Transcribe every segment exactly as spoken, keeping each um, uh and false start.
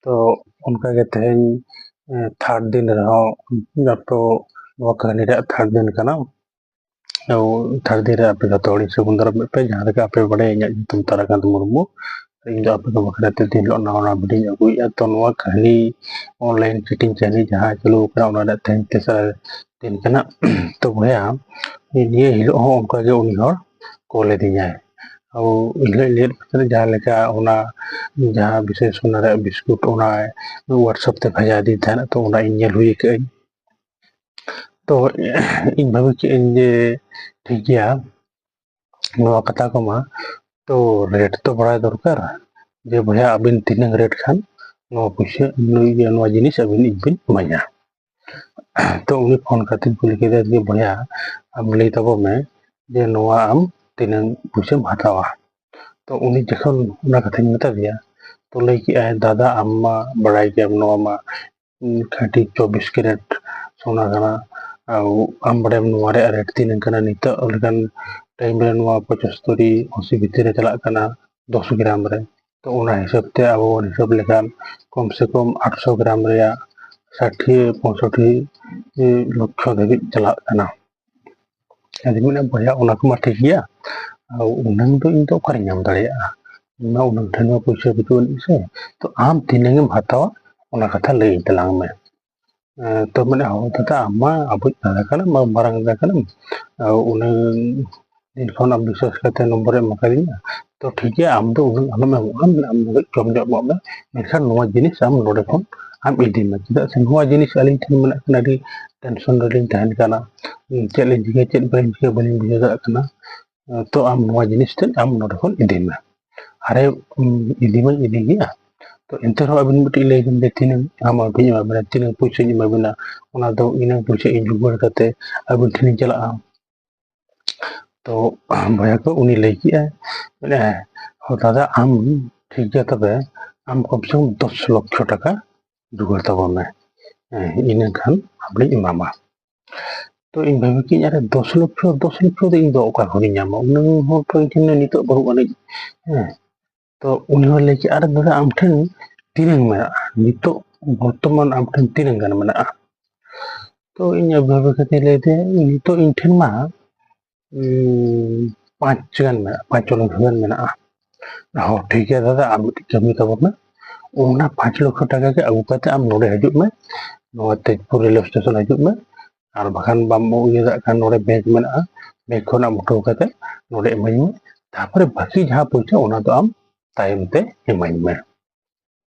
ᱛᱚ ᱚᱱᱠᱟᱜᱮ ᱛᱮᱦᱮᱧ ᱛᱷᱟᱨᱰ ᱫᱤᱱ ᱨᱮᱦᱚᱸ ᱡᱚᱛᱚ ᱱᱚᱣᱟ ᱠᱟᱹᱦᱱᱤ ᱨᱮᱭᱟᱜ ᱛᱷᱟᱨᱰ ᱫᱤᱱ ᱠᱟᱱᱟ᱾ ᱛᱷᱟᱨᱰ ᱫᱤᱱ ᱨᱮ ᱟᱯᱮ ᱡᱚᱛᱚ ᱦᱚᱲᱤᱧ ᱥᱟᱹᱜᱩᱱ ᱫᱟᱨᱟᱢ ᱮᱫ ᱯᱮ, ᱡᱟᱦᱟᱸ ᱞᱮᱠᱟ ᱟᱯᱮ ᱵᱟᱲᱟᱭᱟ ᱤᱧᱟᱹᱜ ᱧᱩᱛᱩᱢ ᱛᱟᱨᱟᱠᱟᱱᱛ ᱢᱩᱨᱢᱩ᱾ ᱤᱧ ᱫᱚ ᱟᱯᱮ ᱠᱚ ᱵᱟᱠᱷᱨᱟ ᱛᱮ ᱫᱤᱱ ᱦᱤᱞᱳᱜ ᱱᱟᱣᱟ ᱱᱟᱣᱟ ᱵᱷᱤᱰᱤᱭᱳᱧ ᱟᱹᱜᱩᱭᱮᱫᱼᱟ᱾ ᱛᱚ ᱱᱚᱣᱟ ᱠᱟᱹᱦᱱᱤ, ᱚᱱᱞᱟᱭᱤᱱ ᱪᱤᱴᱤᱝ ᱠᱟᱹᱦᱱᱤ ᱡᱟᱦᱟᱸ ᱪᱟᱹᱞᱩ ᱟᱠᱟᱱᱟ, ᱚᱱᱟ ᱨᱮᱭᱟᱜ ᱛᱮᱦᱮᱧ ᱛᱮᱥᱟᱨ ᱫᱤᱱ ᱠᱟᱱᱟ᱾ ᱛᱚ ᱵᱚᱭᱦᱟ, ᱱᱤᱭᱟᱹ ᱦᱤᱞᱳᱜ ᱦᱚᱸ ᱚᱱᱠᱟᱜᱮ ᱩᱱᱤ ᱦᱚᱲ ᱠᱚᱞ ᱟᱹᱫᱤᱧᱟᱭ᱾ ᱟᱵᱚ ᱤᱧ ᱦᱤᱞᱳᱜ ᱤᱧ ᱞᱟᱹᱭᱮᱫ ᱯᱮ ᱛᱟᱦᱮᱱᱟ, ᱡᱟᱦᱟᱸ ᱞᱮᱠᱟ ᱚᱱᱟ ᱡᱟᱦᱟᱸ ᱵᱤᱥᱮᱥ ᱚᱱᱟ ᱨᱮᱭᱟᱜ ᱵᱤᱥᱠᱩᱴ ᱚᱱᱟ ᱣᱟᱴᱥᱮᱯ ᱛᱮ ᱵᱷᱮᱡᱟ ᱟᱹᱫᱤᱧ ᱛᱟᱦᱮᱱᱟ, ᱛᱚ ᱚᱱᱟ ᱤᱧ ᱧᱮᱞ ᱦᱩᱭ ᱟᱠᱟᱫᱟᱹᱧ᱾ ᱛᱚ ᱤᱧ ᱵᱷᱟᱹᱵᱤ ᱠᱮᱫᱟᱹᱧ ᱡᱮ ᱴᱷᱤᱠ ᱜᱮᱭᱟ, ᱱᱚᱣᱟ ᱠᱟᱛᱷᱟ ᱠᱚᱢᱟ, ᱛᱚ ᱨᱮᱴ ᱛᱚ ᱵᱟᱲᱟᱭ ᱫᱚᱨᱠᱟᱨ, ᱡᱮ ᱵᱚᱭᱦᱟ ᱟᱹᱵᱤᱱ ᱛᱤᱱᱟᱹᱝ ᱨᱮᱴ ᱠᱷᱟᱱ ᱱᱚᱣᱟ ᱯᱩᱭᱥᱟᱹ, ᱱᱩᱭ ᱜᱮ ᱱᱚᱣᱟ ᱡᱤᱱᱤᱥ ᱟᱹᱵᱤᱱ ᱤᱧ ᱵᱤᱱ ᱤᱢᱟᱹᱧᱟ᱾ ᱛᱚ ᱩᱱᱤ ᱯᱷᱳᱱ ᱠᱟᱛᱮᱧ ᱠᱩᱞᱤ ᱠᱮᱫᱮᱭᱟ ᱡᱮ, "ᱵᱚᱭᱦᱟ, ᱟᱢ ᱞᱟᱹᱭ ᱛᱟᱵᱚᱱ ᱢᱮ ᱡᱮ ᱱᱚᱣᱟ ᱟᱢ ᱛᱤᱱᱟᱹᱝ ᱯᱩᱭᱥᱟᱹᱢ ᱦᱟᱛᱟᱣᱟ?" ᱛᱚ ᱩᱱᱤ ᱡᱚᱠᱷᱚᱱ ᱚᱱᱟ ᱠᱟᱛᱷᱟᱧ ᱢᱮᱛᱟ ᱫᱮᱭᱟ, ᱛᱚ ᱞᱟᱹᱭ ᱠᱮᱜᱼᱟᱭ, "ᱫᱟᱫᱟ, ᱟᱢ ᱢᱟ ᱵᱟᱲᱟᱭ ᱜᱮᱭᱟᱢ, ᱱᱚᱣᱟ ᱢᱟ ᱠᱷᱟᱹᱴᱤ ᱪᱚᱵᱵᱤᱥ ᱠᱮᱨᱮᱴ ᱥᱳᱱᱟ ᱠᱟᱱᱟ᱾ ᱟᱨ ᱟᱢ ᱵᱟᱲᱟᱭᱟᱢ ᱱᱚᱣᱟ ᱨᱮᱭᱟᱜ ᱨᱮᱴ ᱛᱤᱱᱟᱹᱝ ᱠᱟᱱᱟ? ᱱᱤᱛᱚᱜ ᱞᱮᱠᱟᱱ ᱴᱟᱭᱤᱢ ᱨᱮ ᱱᱚᱣᱟ ᱯᱚᱸᱪᱟᱛᱛᱳᱨ ᱟᱥᱤ ᱵᱷᱤᱛᱤᱨ ᱨᱮ ᱪᱟᱞᱟᱜ ᱠᱟᱱᱟ ᱫᱚᱥ ᱜᱨᱟᱢ ᱨᱮ᱾ ᱛᱚ ᱚᱱᱟ ᱦᱤᱥᱟᱹᱵ ᱛᱮ ᱟᱵᱚ ᱵᱚᱱ ᱦᱤᱥᱟᱹᱵ ᱞᱮᱠᱷᱟᱱ ᱠᱚᱢ ᱥᱮ ᱠᱚᱢ ᱟᱴᱥᱚ ᱜᱨᱟᱢ ᱨᱮᱭᱟᱜ ᱥᱟᱴᱷᱤ ᱯᱚᱸᱭᱥᱚᱴᱴᱤ ᱞᱚᱠᱠᱷᱚ ᱫᱷᱟᱹᱵᱤᱡ ᱪᱟᱞᱟᱜ ᱠᱟᱱᱟ᱾" ᱟᱫᱚᱧ ᱢᱮᱱᱟ, "ᱵᱚᱭᱦᱟ, ᱚᱱᱟ ᱠᱚᱢᱟ ᱴᱷᱤᱠ ᱜᱮᱭᱟ, ᱟᱨ ᱩᱱᱟᱹᱝ ᱫᱚ ᱤᱧ ᱫᱚ ᱚᱠᱟᱨᱮᱧ ᱧᱟᱢ ᱫᱟᱲᱮᱭᱟᱜᱼᱟ? ᱤᱧ ᱢᱟ ᱩᱱᱟᱹᱝ ᱴᱷᱮᱱ ᱢᱟ ᱯᱩᱭᱥᱟᱹ ᱵᱟᱹᱪᱩᱜ ᱟᱹᱱᱤᱡ ᱥᱮ᱾ ᱛᱚ ᱟᱢ ᱛᱤᱱᱟᱹᱝ ᱮᱢ ᱦᱟᱛᱟᱣᱟ, ᱚᱱᱟ ᱠᱟᱛᱷᱟ ᱞᱟᱹᱭᱟᱹᱧ ᱛᱟᱞᱟᱝ ᱢᱮ᱾" ᱮᱸ, ᱛᱚ ᱢᱮᱱᱟ, "ᱦᱳ ᱫᱟᱫᱟ, ᱟᱢ ᱢᱟ ᱟᱵᱚᱭᱤᱡ ᱫᱟᱫᱟ ᱠᱟᱱᱟᱢ, ᱟᱢ ᱢᱟᱨᱟᱝ ᱫᱟᱫᱟ ᱠᱟᱱᱟᱢ, ᱟᱨ ᱩᱱᱟᱹᱝ ᱫᱤᱱ ᱠᱷᱚᱱ ᱟᱢ ᱵᱤᱥᱥᱟᱥ ᱠᱟᱛᱮ ᱱᱚᱢᱵᱚᱨᱮᱢ ᱮᱢ ᱟᱠᱟᱫᱤᱧᱟ, ᱛᱚ ᱴᱷᱤᱠ ᱜᱮᱭᱟ, ᱟᱢ ᱫᱚ ᱩᱱᱟᱹᱝ ᱟᱞᱚᱢ ᱮᱢᱚᱜᱼᱟ, ᱟᱢ ᱫᱚ ᱠᱟᱹᱡ ᱠᱚᱢ ᱧᱚᱜ ᱮᱢᱚᱜ ᱢᱮ, ᱢᱮᱱᱠᱷᱟᱱ ᱱᱚᱣᱟ ᱡᱤᱱᱤᱥ ᱟᱢ ᱱᱚᱰᱮ ᱠᱷᱚᱱ ᱟᱢ ᱤᱫᱤ ᱢᱮ, ᱪᱮᱫᱟᱜ ᱥᱮ ᱱᱚᱣᱟ ᱡᱤᱱᱤᱥ ᱟᱹᱞᱤᱧ ᱴᱷᱮᱱ ᱢᱮᱱᱟᱜ ᱠᱟᱱᱟ, ᱟᱹᱰᱤ ᱴᱮᱱᱥᱚᱱ ᱨᱮᱞᱤᱧ ᱛᱟᱦᱮᱱ ᱠᱟᱱᱟ, ᱪᱮᱫ ᱞᱤᱧ ᱪᱤᱠᱟᱹᱭᱟ, ᱪᱮᱫ ᱵᱟᱹᱞᱤᱧ ᱪᱤᱠᱟᱹᱭᱟ, ᱵᱟᱹᱞᱤᱧ ᱵᱩᱡᱷᱟᱹᱣ ᱫᱟᱲᱮᱭᱟᱜ ᱠᱟᱱᱟ, ᱛᱚ ᱟᱢ ᱱᱚᱣᱟ ᱡᱤᱱᱤᱥ ᱛᱮᱫ ᱟᱢ ᱱᱚᱰᱮ ᱠᱷᱚᱱ ᱤᱫᱤ ᱢᱮ᱾" ᱟᱨᱮ, ᱩᱸ, ᱤᱫᱤ ᱢᱟᱧ ᱤᱫᱤ ᱜᱮᱭᱟ, ᱛᱚ ᱮᱱᱛᱮ ᱨᱮᱦᱚᱸ ᱟᱹᱵᱤᱱ ᱢᱤᱫᱴᱤᱡ ᱞᱟᱹᱭ ᱵᱤᱱ ᱡᱮ ᱛᱤᱱᱟᱹᱜ ᱟᱢ ᱟᱹᱵᱤᱱ ᱮᱢᱟ ᱵᱤᱱᱟ, ᱛᱤᱱᱟᱹᱜ ᱯᱩᱭᱥᱟᱹᱧ ᱮᱢᱟ ᱵᱤᱱᱟ, ᱚᱱᱟ ᱫᱚ ᱤᱱᱟᱹ ᱯᱩᱭᱥᱟᱹ ᱤᱧ ᱡᱳᱜᱟᱲ ᱠᱟᱛᱮ ᱟᱹᱵᱤᱱ ᱴᱷᱮᱱᱤᱧ ᱪᱟᱞᱟᱜᱼᱟ᱾ ᱛᱚ ᱵᱚᱭᱦᱟ ᱠᱚ ᱩᱱᱤ ᱞᱟᱹᱭ ᱠᱮᱜᱼᱟᱭ, ᱢᱟᱱᱮ, "ᱦᱚ ᱫᱟᱫᱟ, ᱟᱢ ᱴᱷᱤᱠ ᱜᱮᱭᱟ, ᱛᱚᱵᱮ ᱟᱢ ᱠᱚᱢ ᱥᱮ ᱠᱚᱢ ᱫᱚᱥ ᱞᱚᱠᱠᱷᱚ ᱴᱟᱠᱟ ᱡᱳᱜᱟᱲ ᱛᱟᱵᱚᱱ ᱢᱮ, ᱦᱮᱸ, ᱤᱱᱟᱹ ᱠᱷᱟᱱ ᱟᱢ ᱞᱤᱧ ᱮᱢᱟᱢᱟ᱾" ᱛᱚ ᱤᱧ ᱵᱷᱟᱵᱤ ᱠᱮᱜᱼᱟᱹᱧ, "ᱟᱨᱮ, ᱫᱚᱥ ᱞᱚᱠᱠᱷᱚ, ᱫᱚᱥ ᱞᱚᱠᱠᱷᱚ ᱫᱚ ᱤᱧ ᱫᱚ ᱚᱠᱟ ᱠᱷᱚᱱᱤᱧ ᱧᱟᱢᱟ? ᱩᱱᱟᱹᱜ ᱦᱚᱲ ᱛᱚ ᱤᱧ ᱴᱷᱮᱱ ᱱᱤᱛᱚᱜ ᱵᱟᱹᱱᱩᱜ ᱟᱹᱱᱤᱡ᱾" ᱦᱮᱸ, ᱛᱚ ᱩᱱᱤ ᱦᱚᱸ ᱞᱟᱹᱭ ᱠᱮᱜᱼᱟ, "ᱟᱨᱮ ᱫᱟᱫᱟ, ᱟᱢ ᱴᱷᱮᱱ ᱛᱤᱱᱟᱹᱝ ᱢᱮᱱᱟᱜᱼᱟ, ᱱᱤᱛᱚᱜ ᱵᱚᱨᱛᱚᱢᱟᱱ ᱟᱢ ᱴᱷᱮᱱ ᱛᱤᱱᱟᱹᱝ ᱜᱟᱱ ᱢᱮᱱᱟᱜᱼᱟ? ᱛᱚ ᱤᱧ ᱵᱷᱟᱵᱮ ᱠᱟᱛᱮ ᱞᱟᱹᱭ ᱛᱮ, ᱱᱤᱛᱚᱜ ᱤᱧ ᱴᱷᱮᱱ ᱢᱟ ᱩᱸ, ᱯᱟᱸᱪ ᱜᱟᱱ ᱢᱮᱱᱟᱜᱼᱟ, ᱯᱟᱸᱪ ᱞᱚᱠᱷᱚ ᱜᱟᱱ ᱢᱮᱱᱟᱜᱼᱟ᱾ ᱦᱚᱸ, ᱴᱷᱤᱠ ᱜᱮᱭᱟ ᱫᱟᱫᱟ, ᱟᱢ ᱢᱤᱫᱴᱤᱡ ᱠᱟᱹᱢᱤ ᱛᱟᱵᱚᱱ ᱢᱮ, ᱚᱱᱟ ᱯᱟᱸᱪ ᱞᱚᱠᱷᱚ ᱴᱟᱠᱟ ᱜᱮ ᱟᱹᱜᱩ ᱠᱟᱛᱮ ᱟᱢ ᱱᱚᱰᱮ ᱦᱤᱡᱩᱜ ᱢᱮ, ᱱᱚᱣᱟ ᱛᱮᱡᱽᱯᱩᱨ ᱨᱮᱞᱣᱮ ᱥᱴᱮᱥᱚᱱ ᱦᱤᱡᱩᱜ ᱢᱮ, ᱟᱨ ᱵᱟᱠᱷᱟᱱ ᱵᱟᱢ ᱤᱭᱟᱹ ᱫᱟᱲᱮᱭᱟᱜ ᱠᱷᱟᱱ ᱱᱚᱰᱮ ᱵᱮᱝᱠ ᱢᱮᱱᱟᱜᱼᱟ, ᱵᱮᱝᱠ ᱠᱷᱚᱱ ᱟᱢ ᱩᱴᱷᱟᱹᱣ ᱠᱟᱛᱮ ᱱᱚᱰᱮ ᱮᱢᱟᱹᱧ ᱢᱮ, ᱛᱟᱨᱯᱚᱨᱮ ᱵᱟᱹᱠᱤ ᱡᱟᱦᱟᱸ ᱯᱚᱭᱥᱟ ᱚᱱᱟ ᱫᱚ ᱟᱢ ᱛᱟᱭᱚᱢ ᱛᱮ ᱮᱢᱟᱹᱧ ᱢᱮ᱾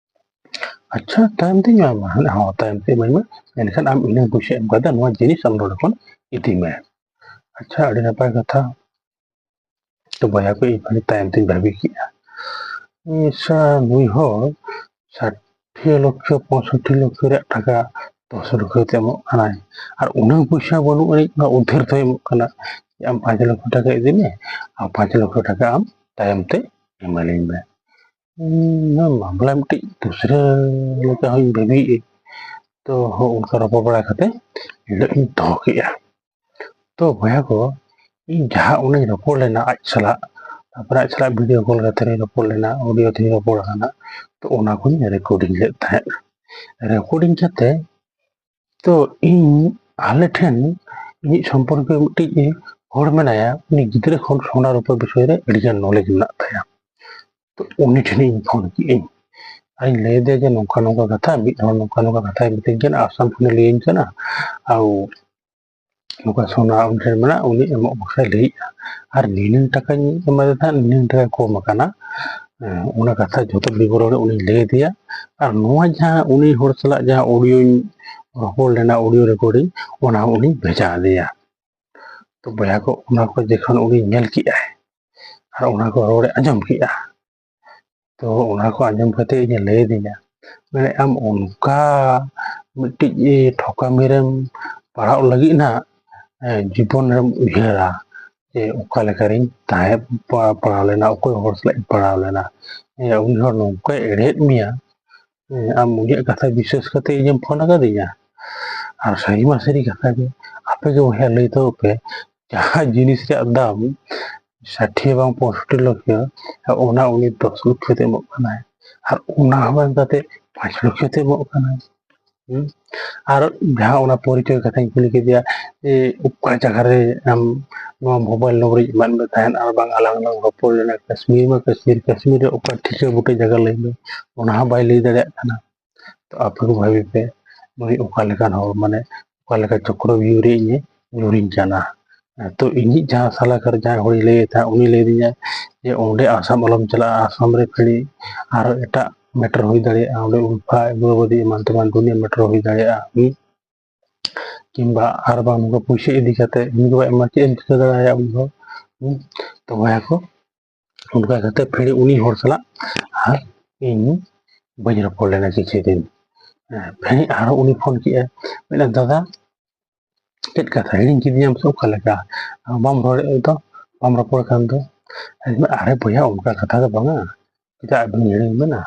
ᱟᱪᱪᱷᱟ, ᱛᱟᱭᱚᱢ ᱛᱮᱧ ᱮᱢᱟᱢᱟ, ᱦᱚᱸ, ᱛᱟᱭᱚᱢ ᱛᱮ ᱮᱢᱟᱹᱧ ᱢᱮ, ᱢᱮᱱᱠᱷᱟᱱ ᱟᱢ ᱤᱱᱟᱹ ᱯᱚᱭᱥᱟ ᱮᱢ ᱠᱟᱛᱮ ᱱᱚᱣᱟ ᱡᱤᱱᱤᱥ ᱟᱢ ᱱᱚᱰᱮ ᱠᱷᱚᱱ ᱤᱫᱤ ᱢᱮ᱾ ᱟᱪᱪᱷᱟ, ᱟᱹᱰᱤ ᱱᱟᱯᱟᱭ ᱠᱟᱛᱷᱟ᱾ ᱛᱚ ᱵᱚᱭᱦᱟ ᱠᱚ, ᱤᱧ ᱠᱷᱟᱹᱞᱤ ᱛᱟᱭᱚᱢ ᱛᱮᱧ ᱵᱷᱟᱹᱵᱤ ᱠᱮᱜᱼᱟ, ᱤᱥᱟ, ᱱᱩᱭ ᱦᱚᱲ ᱥᱟᱴᱷᱤ ᱞᱚᱠᱷᱚ, ᱯᱚᱸᱭᱥᱚᱴᱴᱤ ᱞᱚᱠᱷᱚ ᱨᱮᱭᱟᱜ ᱴᱟᱠᱟ ᱫᱚᱥ ᱞᱚᱠᱷᱚ ᱛᱮ ᱮᱢᱚᱜ ᱠᱟᱱᱟᱭ, ᱟᱨ ᱩᱱᱟᱹᱜ ᱯᱚᱭᱥᱟ ᱵᱟᱹᱱᱩᱜ ᱟᱹᱱᱤᱡ, ᱚᱱᱟ ᱩᱫᱷᱟᱹᱨ ᱫᱚᱭ ᱮᱢᱚᱜ ᱠᱟᱱᱟ᱾ ᱟᱢ ᱯᱟᱸᱪ ᱞᱚᱠᱷᱚ ᱴᱟᱠᱟ ᱤᱫᱤ ᱢᱮ, ᱟᱨ ᱯᱟᱸᱪ ᱞᱚᱠᱷᱚ ᱴᱟᱠᱟ ᱟᱢ ᱛᱟᱭᱚᱢ ᱛᱮ ᱮᱢᱟᱞᱤᱧ ᱢᱮ᱾ ᱦᱩᱸ, ᱱᱚᱣᱟ ᱢᱟᱢᱞᱟ ᱢᱤᱫᱴᱤᱡ ᱫᱩᱥᱨᱟᱹ ᱞᱮᱠᱟ ᱦᱚᱸᱧ ᱵᱷᱟᱹᱵᱤᱭᱮᱫᱼᱟ᱾ ᱛᱚ ᱦᱚᱸ, ᱚᱱᱠᱟ ᱨᱚᱯᱚᱲ ᱵᱟᱲᱟ ᱠᱟᱛᱮ ᱮᱱᱦᱤᱞᱳᱜ ᱤᱧ ᱫᱚᱦᱚ ᱠᱮᱜᱼᱟ᱾ ᱛᱚ ᱵᱚᱭᱦᱟ ᱠᱚ, ᱤᱧ ᱡᱟᱦᱟᱸ ᱚᱱᱮᱧ ᱨᱚᱯᱚᱲ ᱞᱮᱱᱟ ᱟᱡ ᱥᱟᱞᱟᱜ, ᱛᱟᱨᱯᱚᱨᱮ ᱟᱡ ᱥᱟᱞᱟᱜ video call ᱠᱟᱛᱮ ᱤᱧ ᱨᱚᱯᱚᱲ ᱞᱮᱱᱟ, audio ᱛᱮᱧ ᱨᱚᱯᱚᱲ ᱠᱟᱱᱟ, ᱛᱚ ᱚᱱᱟ ᱠᱚᱧ recording ᱞᱮᱫ ᱛᱟᱦᱮᱸᱫ᱾ Recording ᱠᱟᱛᱮ ᱛᱚ ᱤᱧ ᱟᱞᱮ ᱴᱷᱮᱱ ᱤᱧᱤᱡ ᱥᱚᱢᱯᱚᱨᱠᱚ ᱢᱤᱫᱴᱤᱡ ᱦᱚᱲ ᱢᱮᱱᱟᱭᱟ, ᱩᱱᱤ ᱜᱤᱫᱽᱨᱟᱹ ᱠᱷᱚᱱ ᱥᱚᱱᱟ ᱨᱩᱯᱟᱹ ᱵᱤᱥᱚᱭ ᱨᱮ ᱟᱹᱰᱤᱜᱟᱱ knowledge ᱢᱮᱱᱟᱜ ᱛᱟᱭᱟ᱾ ᱛᱚ ᱩᱱᱤ ᱴᱷᱮᱱᱤᱧ ᱯᱷᱳᱱ ᱠᱮᱜᱼᱟᱹᱧ ᱟᱨᱤᱧ ᱞᱟᱹᱭ ᱟᱫᱮᱭᱟ ᱡᱮ ᱱᱚᱝᱠᱟ ᱱᱚᱝᱠᱟ ᱠᱟᱛᱷᱟ, ᱢᱤᱫ ᱦᱚᱲ ᱱᱚᱝᱠᱟ ᱱᱚᱝᱠᱟ ᱠᱟᱛᱷᱟᱭ ᱢᱤᱛᱟᱹᱧ ᱠᱟᱱᱟ, ᱟᱥᱟᱢ ᱠᱷᱚᱱᱮ ᱞᱟᱹᱭᱟᱹᱧ ᱠᱟᱱᱟ, ᱟᱨ ᱱᱚᱝᱠᱟ ᱥᱚᱱᱟ ᱩᱱᱤ ᱴᱷᱮᱱ ᱢᱮᱱᱟᱜᱼᱟ, ᱩᱱᱤ ᱮᱢᱚᱜ ᱵᱟᱠᱷᱨᱟᱭ ᱞᱟᱹᱭᱮᱜᱼᱟ, ᱟᱨ ᱱᱤᱱᱟᱹᱝ ᱴᱟᱠᱟᱧ ᱮᱢᱟᱫᱮ ᱛᱟᱦᱮᱸᱫ, ᱱᱤᱱᱟᱹᱝ ᱴᱟᱠᱟ ᱠᱚᱢ ᱟᱠᱟᱱᱟ᱾ ᱦᱮᱸ, ᱚᱱᱟ ᱠᱟᱛᱷᱟ ᱡᱷᱚᱛᱚ ᱵᱤᱵᱚᱨᱚᱱ ᱩᱱᱤᱧ ᱞᱟᱹᱭ ᱟᱫᱮᱭᱟ᱾ ᱟᱨ ᱱᱚᱣᱟ ᱡᱟᱦᱟᱸ ᱩᱱᱤ ᱦᱚᱲ ᱥᱟᱞᱟᱜ ᱡᱟᱦᱟᱸ audio ᱨᱚᱯᱚᱲ ᱞᱮᱱᱟ, audio recording, ᱚᱱᱟ ᱦᱚᱸ ᱩᱱᱤᱧ ᱵᱷᱮᱡᱟ ᱟᱫᱮᱭᱟ᱾ ᱛᱚ ᱵᱚᱭᱦᱟ ᱠᱚ, ᱚᱱᱟ ᱠᱚ ᱡᱚᱠᱷᱚᱱ ᱩᱱᱤ ᱧᱮᱞ ᱠᱮᱜᱼᱟᱭ ᱟᱨ ᱚᱱᱟ ᱠᱚ ᱨᱚᱲᱮ ᱟᱸᱡᱚᱢ ᱠᱮᱜᱼᱟ, ᱛᱚ ᱚᱱᱟ ᱠᱚ ᱟᱸᱡᱚᱢ ᱠᱟᱛᱮ ᱤᱧᱮ ᱞᱟᱹᱭ ᱟᱹᱫᱤᱧᱟ, ᱢᱮᱱᱮ, "ᱟᱢ ᱚᱱᱠᱟ ᱢᱤᱫᱴᱤᱡ ᱴᱷᱚᱠᱟᱢᱤ ᱨᱮᱢ ᱯᱟᱲᱟᱣ ᱞᱟᱹᱜᱤᱫ ᱱᱟᱜ, ᱮ, ᱡᱤᱵᱚᱱ ᱨᱮᱢ ᱩᱭᱦᱟᱹᱨᱟ ᱡᱮ ᱚᱠᱟ ᱞᱮᱠᱟ ᱨᱤᱧ ᱛᱟᱦᱮᱸ ᱯᱟ-, ᱯᱟᱲᱟᱣ ᱞᱮᱱᱟ, ᱚᱠᱚᱭ ᱦᱚᱲ ᱥᱟᱞᱟᱜ ᱤᱧ ᱯᱟᱲᱟᱣ ᱞᱮᱱᱟ, ᱮ, ᱩᱱᱤ ᱦᱚᱲ ᱱᱚᱝᱠᱟᱭ ᱮᱲᱮᱭᱮᱫ ᱢᱮᱭᱟ, ᱮ, ᱟᱢ ᱩᱱᱤᱭᱟᱜ ᱠᱟᱛᱷᱟ ᱵᱤᱥᱥᱟᱹᱥ ᱠᱟᱛᱮ ᱤᱧᱮᱢ ᱯᱷᱳᱱ ᱟᱠᱟᱫᱤᱧᱟ?" ᱟᱨ ᱥᱟᱹᱨᱤ ᱢᱟ ᱥᱟᱹᱨᱤ ᱠᱟᱛᱷᱟ ᱜᱮ, ᱟᱯᱮ ᱜᱮ ᱵᱚᱭᱦᱟ ᱞᱟᱹᱭ ᱛᱟᱵᱚ ᱯᱮ, ᱡᱟᱦᱟᱸ ᱡᱤᱱᱤᱥ ᱨᱮᱭᱟᱜ ᱫᱟᱢ ᱥᱟᱴᱷᱤ ᱵᱟᱝ ᱯᱚᱸᱭᱥᱚᱴᱴᱤ ᱞᱚᱠᱷᱚ, ᱚᱱᱟ ᱩᱱᱤ ᱫᱚᱥ ᱞᱚᱠᱷᱚ ᱛᱮ ᱮᱢᱚᱜ ᱠᱟᱱᱟᱭ᱾ ᱟᱨ ᱚᱱᱟ ᱦᱚᱸ ᱵᱟᱝ ᱠᱟᱛᱮ ᱯᱟᱸᱪ ᱞᱚᱠᱷᱚ ᱛᱮ ᱮᱢᱚᱜ ᱠᱟᱱᱟ᱾ ᱦᱩᱸ? ᱟᱨ ᱡᱟᱦᱟᱸ ᱚᱱᱟ ᱯᱚᱨᱤᱪᱚᱭ ᱠᱟᱛᱷᱟᱧ ᱠᱩᱞᱤ ᱠᱮᱫᱮᱭᱟ ᱡᱮ ᱚᱠᱟ ᱡᱟᱭᱜᱟ ᱨᱮ ᱟᱢ ᱱᱚᱣᱟ ᱢᱳᱵᱟᱭᱤᱞ ᱱᱚᱢᱵᱚᱨᱤᱧ ᱮᱢᱟᱫ ᱢᱮ ᱛᱟᱦᱮᱸᱫ ᱟᱨ ᱵᱟᱝ ᱟᱞᱟᱝ ᱞᱟᱝ ᱨᱚᱯᱚᱲ ᱞᱮᱱᱟ ᱠᱟᱥᱢᱤᱨ ᱢᱟ ᱠᱟᱥᱢᱤᱨ, ᱠᱟᱥᱢᱤᱨ ᱨᱮ ᱚᱠᱟ ᱴᱷᱤᱠᱟᱹ ᱵᱩᱴᱟᱹ ᱡᱟᱭᱜᱟ ᱞᱟᱹᱭ ᱢᱮ, ᱚᱱᱟ ᱦᱚᱸ ᱵᱟᱭ ᱞᱟᱹᱭ ᱫᱟᱲᱮᱭᱟᱜ ᱠᱟᱱᱟ᱾ ᱛᱚ ᱟᱯᱮ ᱠᱚ ᱵᱷᱟᱹᱵᱤ ᱯᱮ ᱱᱩᱭ ᱚᱠᱟ ᱞᱮᱠᱟᱱ ᱦᱚᱲ, ᱢᱟᱱᱮ ᱚᱠᱟ ᱞᱮᱠᱟ ᱪᱚᱠᱨᱚ ᱵᱤᱭᱩ ᱨᱮ ᱤᱧᱮ ᱧᱩᱨᱤᱧ ᱠᱟᱱᱟ᱾ ᱛᱚ ᱤᱧᱤᱡ ᱡᱟᱦᱟᱸ ᱥᱟᱞᱟᱜᱟᱨ ᱡᱟᱦᱟᱸᱭ ᱦᱚᱲᱤᱧ ᱞᱟᱹᱭᱮᱫ ᱛᱟᱦᱮᱸᱫ ᱩᱱᱤ ᱞᱟᱹᱭ ᱫᱤᱧᱟ ᱡᱮ ᱚᱸᱰᱮ ᱟᱥᱟᱢ ᱟᱞᱚᱢ ᱪᱟᱞᱟᱜᱼᱟ, ᱟᱥᱟᱢ ᱨᱮ ᱠᱷᱟᱹᱞᱤ ᱟᱨᱚ ᱮᱴᱟᱜ ᱢᱮᱴᱟᱨ ᱦᱩᱭ ᱫᱟᱲᱮᱭᱟᱜᱼᱟ, ᱚᱸᱰᱮ ᱩᱞᱯᱷᱟ ᱩᱜᱨᱚᱵᱟᱫᱤ ᱮᱢᱟᱱ ᱛᱮᱢᱟᱱ ᱫᱩᱱᱤᱭᱟᱹ ᱢᱮᱴᱟᱨ ᱦᱩᱭ ᱫᱟᱲᱮᱭᱟᱜᱼᱟ᱾ ᱦᱩᱸ? ᱠᱤᱝᱵᱟ ᱟᱨ ᱵᱟᱝ ᱱᱚᱝᱠᱟ ᱯᱩᱭᱥᱟᱹ ᱤᱫᱤ ᱠᱟᱛᱮ ᱩᱱᱤ ᱫᱚ ᱮᱢᱟ ᱪᱮᱫ ᱮᱢ ᱪᱤᱠᱟᱹ ᱫᱟᱲᱮᱭᱟᱜᱼᱟ ᱩᱱᱤ ᱫᱚ᱾ ᱦᱩᱸ? ᱛᱚ ᱵᱚᱭᱦᱟ ᱠᱚ, ᱚᱱᱠᱟ ᱠᱟᱛᱮ ᱯᱷᱤᱨ ᱩᱱᱤ ᱦᱚᱲ ᱥᱟᱞᱟᱜ ᱟᱨ ᱤᱧ ᱵᱟᱹᱧ ᱨᱚᱯᱚᱲ ᱞᱮᱱᱟ ᱠᱤᱪᱷᱩ ᱫᱤᱱ᱾ ᱦᱮᱸ, ᱯᱷᱤᱨ ᱟᱨᱦᱚᱸ ᱩᱱᱤ ᱯᱷᱳᱱ ᱠᱮᱜᱼᱟᱭ, ᱢᱮᱱᱟ, "ᱫᱟᱫᱟ, ᱪᱮᱫ ᱠᱟᱛᱷᱟ ᱦᱤᱲᱤᱧ ᱠᱤᱫᱤᱧᱟᱢ ᱥᱮ ᱚᱠᱟ ᱞᱮᱠᱟ? ᱵᱟᱢ ᱨᱚᱲᱮᱫ ᱫᱚ, ᱵᱟᱢ ᱨᱚᱯᱚᱲ ᱠᱟᱱ ᱫᱚ?" ᱟᱨᱮ ᱵᱚᱭᱦᱟ, ᱚᱱᱠᱟ ᱠᱟᱛᱷᱟ ᱫᱚ ᱵᱟᱝᱟ, ᱪᱮᱫᱟᱜ ᱵᱤᱱ ᱦᱤᱲᱤᱧ ᱵᱮᱱᱟ?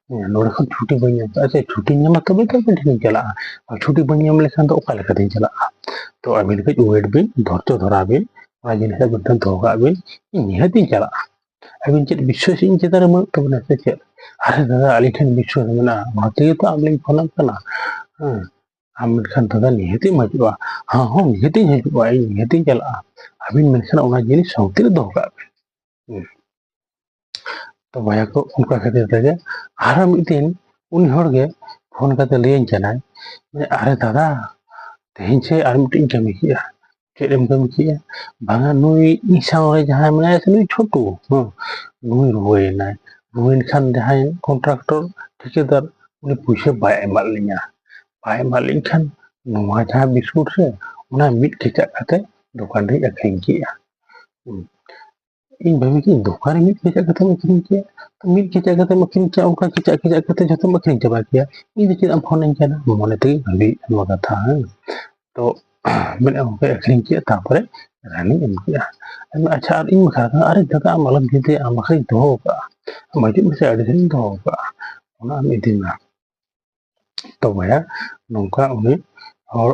ᱦᱮᱸ, ᱱᱚᱰᱮ ᱠᱷᱚᱱ ᱪᱷᱩᱴᱤ ᱵᱟᱹᱧ ᱧᱟᱢ ᱮᱫᱟ᱾ ᱟᱪᱪᱷᱟ, ᱪᱷᱩᱴᱤ ᱧᱟᱢᱟ ᱛᱚᱵᱮ ᱛᱚ ᱟᱹᱵᱤᱱ ᱴᱷᱮᱱ ᱞᱤᱧ ᱪᱟᱞᱟᱜᱼᱟ, ᱟᱨ ᱪᱷᱩᱴᱤ ᱵᱟᱹᱧ ᱧᱟᱢ ᱞᱮᱠᱷᱟᱱ ᱫᱚ ᱚᱠᱟ ᱞᱮᱠᱟᱛᱤᱧ ᱪᱟᱞᱟᱜᱼᱟ? ᱛᱚ ᱟᱹᱵᱤᱱ ᱠᱟᱹᱡ wait ᱵᱤᱱ, ᱫᱷᱳᱨᱡᱚ ᱫᱷᱚᱨᱟ ᱵᱤᱱ, ᱚᱱᱟ ᱡᱤᱱᱤᱥ ᱟᱹᱵᱤᱱ ᱴᱷᱮᱱ ᱫᱚᱦᱚ ᱠᱟᱜ ᱵᱤᱱ, ᱤᱧ ᱱᱤᱦᱟᱹᱛᱤᱧ ᱪᱟᱞᱟᱜᱼᱟ᱾ ᱟᱹᱵᱤᱱ ᱪᱮᱫ ᱵᱤᱥᱣᱟᱥ ᱤᱧ ᱪᱮᱛᱟᱱ ᱨᱮ ᱵᱟᱹᱱᱩᱜ ᱛᱟᱵᱤᱱᱟ ᱥᱮ ᱪᱮᱫ? ᱟᱨᱮ ᱫᱟᱫᱟ, ᱟᱹᱞᱤᱧ ᱴᱷᱮᱱ ᱵᱤᱥᱣᱟᱥ ᱢᱮᱱᱟᱜᱼᱟ, ᱚᱱᱟ ᱛᱮᱜᱮ ᱛᱚ ᱟᱢ ᱞᱤᱧ ᱯᱷᱳᱱᱟᱢ ᱠᱟᱱᱟ᱾ ᱦᱮᱸ, ᱟᱢ ᱢᱮᱱᱠᱷᱟᱱ ᱫᱟᱫᱟ ᱱᱤᱦᱟᱹᱛᱤᱢ ᱦᱤᱡᱩᱜᱼᱟ᱾ ᱦᱚᱸ ᱦᱚᱸ, ᱱᱤᱦᱟᱹᱛᱤᱧ ᱦᱤᱡᱩᱜᱼᱟ, ᱤᱧ ᱱᱤᱦᱟᱹᱛᱤᱧ ᱪᱟᱞᱟᱜᱼᱟ᱾ ᱟᱹᱵᱤᱱ ᱢᱮᱱᱠᱷᱟᱱ ᱚᱱᱟ ᱡᱤᱱᱤᱥ ᱥᱟᱶᱛᱮ ᱨᱮ ᱫᱚᱦᱚ ᱠᱟᱜ ᱵᱤᱱ᱾ ᱦᱩᱸ᱾ ᱛᱚ ᱵᱚᱭᱦᱟ ᱠᱚ, ᱚᱱᱠᱟ ᱠᱷᱟᱹᱛᱤᱨ ᱛᱮᱜᱮ ᱟᱨᱦᱚᱸ ᱢᱤᱫ ᱫᱤᱱ ᱩᱱᱤ ᱦᱚᱲ ᱜᱮ ᱯᱷᱳᱱ ᱠᱟᱛᱮ ᱞᱟᱹᱭᱟᱹᱧ ᱠᱟᱱᱟᱭ, ᱢᱮᱱᱫᱟᱭ, "ᱟᱨᱮ ᱫᱟᱫᱟ, ᱛᱮᱦᱮᱧ ᱥᱮ ᱟᱨ ᱢᱤᱫᱴᱤᱡ ᱤᱧ ᱠᱟᱹᱢᱤ ᱠᱮᱜᱼᱟ᱾ ᱪᱮᱫ ᱮᱢ ᱠᱟᱹᱢᱤ ᱠᱮᱜᱼᱟ?" "ᱵᱟᱝᱟ, ᱱᱩᱭ ᱤᱧ ᱥᱟᱶ ᱨᱮ ᱡᱟᱦᱟᱸᱭ ᱢᱮᱱᱟᱭᱟ ᱥᱮ, ᱱᱩᱭ ᱪᱷᱳᱴᱩ, ᱦᱮᱸ, ᱱᱩᱭ ᱨᱩᱣᱟᱹᱭᱮᱱᱟᱭ᱾ ᱨᱩᱣᱟᱹᱭᱮᱱ ᱠᱷᱟᱱ ᱡᱟᱦᱟᱸᱭ ᱠᱚᱱᱴᱨᱟᱠᱴᱚᱨ, ᱴᱷᱤᱠᱟᱹᱫᱟᱨ, ᱩᱱᱤ ᱯᱩᱭᱥᱟᱹ ᱵᱟᱭ ᱮᱢᱟᱫ ᱞᱤᱧᱟ᱾ ᱵᱟᱭ ᱮᱢᱟᱫ ᱞᱤᱧ ᱠᱷᱟᱱ ᱱᱚᱣᱟ ᱡᱟᱦᱟᱸ ᱵᱤᱥᱠᱩᱴ ᱥᱮ, ᱚᱱᱟ ᱢᱤᱫ ᱠᱮᱪᱟᱜ ᱠᱟᱛᱮ ᱫᱚᱠᱟᱱ ᱨᱤᱧ ᱟᱹᱠᱷᱨᱤᱧ ᱠᱮᱜᱼᱟ᱾" ᱦᱩᱸ᱾ ᱤᱧ ᱵᱷᱟᱹᱵᱤ ᱠᱮᱜᱼᱟᱹᱧ, "ᱫᱚᱠᱟᱱ ᱨᱮ ᱢᱤᱫ ᱠᱮᱪᱟᱜ ᱠᱟᱛᱮᱢ ᱟᱹᱠᱷᱨᱤᱧ ᱠᱮᱜᱼᱟ? ᱛᱚ ᱢᱤᱫ ᱠᱮᱪᱟᱜ ᱠᱟᱛᱮᱢ ᱟᱹᱠᱷᱨᱤᱧ ᱠᱮᱭᱟ, ᱚᱱᱠᱟ ᱠᱮᱪᱟᱜ ᱠᱮᱪᱟᱜ ᱠᱟᱛᱮ ᱡᱷᱚᱛᱚᱢ ᱟᱹᱠᱷᱨᱤᱧ ᱪᱟᱵᱟ ᱠᱮᱭᱟ᱾ ᱤᱧ ᱫᱚ ᱪᱮᱫᱟᱜ ᱮᱢ ᱯᱷᱳᱱᱟᱹᱧ ᱠᱟᱱᱟ?" ᱢᱚᱱᱮ ᱛᱮᱜᱮ ᱵᱷᱟᱹᱵᱤᱭᱮᱫᱼᱟ ᱱᱚᱣᱟ ᱠᱟᱛᱷᱟ, ᱦᱮᱸ᱾ ᱛᱚ ᱢᱮᱱᱮᱫ ᱚᱱᱠᱟᱭ ᱟᱹᱠᱷᱨᱤᱧ ᱠᱮᱜᱼᱟ, ᱛᱟᱨᱯᱚᱨᱮ ᱨᱟᱱᱤᱧ ᱮᱢ ᱠᱮᱜᱼᱟ᱾ ᱟᱪᱪᱷᱟ, ᱟᱨ ᱤᱧ ᱵᱟᱠᱷᱨᱟ ᱫᱚ, "ᱟᱨᱮ ᱫᱟᱫᱟ, ᱟᱢ ᱟᱞᱚᱢ ᱪᱤᱱᱛᱟᱹᱭᱟ, ᱟᱢ ᱵᱟᱠᱷᱨᱟᱧ ᱫᱚᱦᱚ ᱠᱟᱜᱼᱟ, ᱟᱢ ᱦᱤᱡᱩᱜ ᱢᱮᱥᱮ, ᱟᱹᱰᱤ ᱰᱷᱮᱨᱤᱧ ᱫᱚᱦᱚ ᱠᱟᱜᱼᱟ, ᱚᱱᱟ ᱟᱢ ᱤᱫᱤ ᱢᱮ᱾" ᱛᱚ ᱵᱚᱭᱦᱟ, ᱱᱚᱝᱠᱟ ᱩᱱᱤ ᱦᱚᱲ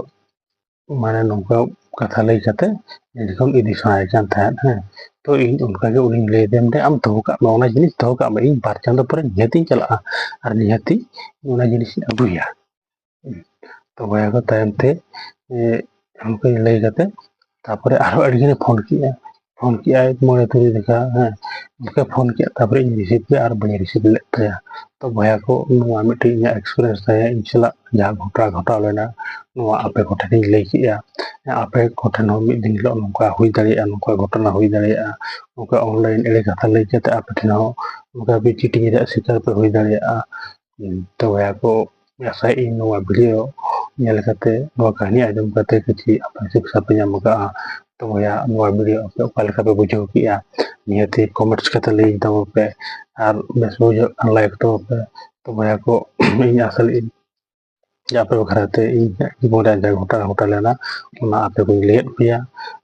ᱢᱟᱱᱮ ᱱᱚᱝᱠᱟ ᱠᱟᱛᱷᱟ ᱞᱟᱹᱭ ᱠᱟᱛᱮ ᱤᱧ ᱴᱷᱮᱱ ᱠᱷᱚᱱ ᱤᱫᱤ ᱥᱟᱱᱟᱭᱮ ᱠᱟᱱ ᱛᱟᱦᱮᱸᱫ᱾ ᱦᱮᱸ, ᱛᱚ ᱤᱧ ᱚᱱᱠᱟ ᱜᱮ ᱩᱱᱤᱧ ᱞᱟᱹᱭ ᱟᱫᱮᱭᱟ, ᱟᱢ ᱫᱚᱦᱚ ᱠᱟᱜ ᱢᱮ, ᱚᱱᱟ ᱡᱤᱱᱤᱥ ᱫᱚᱦᱚ ᱠᱟᱜ ᱢᱮ, ᱤᱧ ᱵᱟᱨ ᱪᱟᱸᱫᱚ ᱯᱚᱨᱮ ᱱᱤᱦᱟᱹᱛᱤᱧ ᱪᱟᱞᱟᱜᱼᱟ ᱟᱨ ᱱᱤᱦᱟᱹᱛᱤ ᱚᱱᱟ ᱡᱤᱱᱤᱥᱤᱧ ᱟᱹᱜᱩᱭᱟ᱾ ᱛᱚ ᱵᱚᱭᱦᱟ ᱠᱚ, ᱛᱟᱭᱚᱢ ᱛᱮ ᱚᱱᱠᱟᱧ ᱞᱟᱹᱭ ᱠᱟᱛᱮ ᱛᱟᱨᱯᱚᱨᱮ ᱟᱨᱦᱚᱸ ᱟᱹᱰᱤ ᱜᱟᱱᱮ ᱯᱷᱳᱱ ᱠᱮᱜᱼᱟ᱾ ᱯᱷᱳᱱ ᱠᱮᱜᱼᱟᱭ ᱢᱚᱬᱮ ᱛᱩᱨᱩᱭ ᱡᱚᱠᱷᱟ᱾ ᱦᱮᱸ, ᱚᱱᱠᱟ ᱯᱷᱳᱱ ᱠᱮᱜᱼᱟ, ᱛᱟᱨᱯᱚᱨᱮ ᱤᱧ ᱨᱤᱥᱤᱵᱷ ᱠᱮᱜᱼᱟ ᱟᱨ ᱵᱟᱹᱧ ᱨᱤᱥᱤᱵᱷ ᱞᱮᱫ ᱛᱟᱭᱟ᱾ ᱛᱚ ᱵᱚᱭᱦᱟ ᱠᱚ, ᱱᱚᱣᱟ ᱢᱤᱫᱴᱮᱱ ᱤᱧᱟᱹᱜ ᱮᱠᱥᱯᱤᱨᱤᱭᱮᱱᱥ ᱛᱟᱦᱮᱸ, ᱤᱧ ᱥᱟᱞᱟᱜ ᱡᱟᱦᱟᱸ ᱜᱷᱚᱴᱟᱣ ᱜᱷᱚᱴᱟᱣ ᱞᱮᱱᱟ, ᱱᱚᱣᱟ ᱟᱯᱮ ᱠᱚᱴᱷᱮᱱᱤᱧ ᱞᱟᱹᱭ ᱠᱮᱜᱼᱟ᱾ ᱟᱯᱮ ᱠᱚᱴᱷᱮᱱ ᱦᱚᱸ ᱢᱤᱫ ᱫᱤᱱ ᱦᱤᱞᱳᱜ ᱱᱚᱝᱠᱟ ᱦᱩᱭ ᱫᱟᱲᱮᱭᱟᱜᱼᱟ, ᱱᱚᱝᱠᱟ ᱜᱷᱚᱴᱚᱱᱟ ᱦᱩᱭ ᱫᱟᱲᱮᱭᱟᱜᱼᱟ, ᱱᱚᱝᱠᱟ ᱚᱱᱞᱟᱭᱤᱱ ᱮᱲᱮ ᱠᱟᱛᱷᱟ ᱞᱟᱹᱭ ᱠᱟᱛᱮ ᱟᱯᱮ ᱴᱷᱮᱱ ᱦᱚᱸ ᱱᱚᱝᱠᱟ ᱯᱮ ᱪᱤᱴᱤᱝ ᱨᱮᱭᱟᱜ ᱥᱤᱠᱟᱨ ᱯᱮ ᱦᱩᱭ ᱫᱟᱲᱮᱭᱟᱜᱼᱟ᱾ ᱛᱚ ᱵᱚᱭᱦᱟ ᱠᱚ, ᱟᱥᱟᱭᱮᱫ ᱟᱹᱧ ᱱᱚᱣᱟ ᱵᱷᱤᱰᱤᱭᱳ ᱧᱮᱞ ᱠᱟᱛᱮ, ᱱᱚᱣᱟ ᱠᱟᱹᱦᱱᱤ ᱟᱸᱡᱚᱢ ᱠᱟᱛᱮ ᱠᱤᱪᱷᱩ ᱟᱯᱮ ᱥᱤᱠᱷᱟ ᱯᱮ ᱧᱟᱢ ᱟᱠᱟᱫᱼᱟ᱾ ᱛᱚ ᱵᱚᱭᱦᱟ, ᱱᱚᱣᱟ ᱵᱷᱤᱰᱤᱭᱳ ᱟᱯᱮ ᱚᱠᱟ ᱞᱮᱠᱟ ᱯᱮ ᱵᱩᱡᱷᱟᱹᱣ ᱠᱮᱜᱼᱟ, ᱱᱤᱦᱟᱹᱛᱤ ᱠᱚᱢᱮᱱᱴᱥ ᱠᱟᱛᱮ ᱞᱟᱹᱭᱟᱹᱧ ᱛᱟᱵᱚᱱ ᱯᱮ᱾ ᱟᱨ ᱵᱮᱥ ᱵᱩᱡᱷᱟᱹᱜ ᱠᱷᱟᱱ ᱞᱟᱭᱤᱠ ᱛᱟᱵᱚᱱ ᱯᱮ᱾ ᱛᱚ ᱵᱚᱭᱦᱟ ᱠᱚ, ᱤᱧ ᱟᱥᱟ ᱞᱮᱫ ᱟᱹᱧ ᱡᱮ ᱟᱯᱮ ᱵᱟᱠᱷᱨᱟ ᱛᱮ ᱤᱧ ᱡᱤᱵᱚᱱ ᱨᱮ ᱡᱟ ᱜᱷᱚᱴᱟᱣ ᱜᱷᱚᱴᱟᱣ ᱞᱮᱱᱟ, ᱚᱱᱟ ᱟᱯᱮ ᱠᱚᱧ ᱞᱟᱹᱭᱟᱫ ᱯᱮᱭᱟ᱾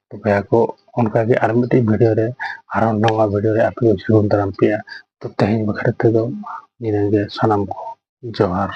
ᱛᱚ ᱵᱚᱭᱦᱟ ᱠᱚ, ᱚᱱᱠᱟ ᱜᱮ ᱟᱨ ᱢᱤᱫᱴᱤᱡ ᱵᱷᱤᱰᱤᱭᱳ ᱨᱮ, ᱟᱨᱦᱚᱸ ᱱᱟᱣᱟ ᱵᱷᱤᱰᱤᱭᱳ ᱨᱮ ᱟᱯᱮ ᱠᱚᱧ ᱥᱟᱹᱜᱩᱱ ᱫᱟᱨᱟᱢ ᱯᱮᱭᱟ᱾ ᱛᱚ ᱛᱮᱦᱮᱧ ᱵᱟᱠᱷᱨᱟ ᱛᱮᱫᱚ ᱱᱤᱱᱟᱹᱜ ᱜᱮ᱾ ᱥᱟᱱᱟᱢ ᱠᱚ ᱡᱚᱦᱟᱨ᱾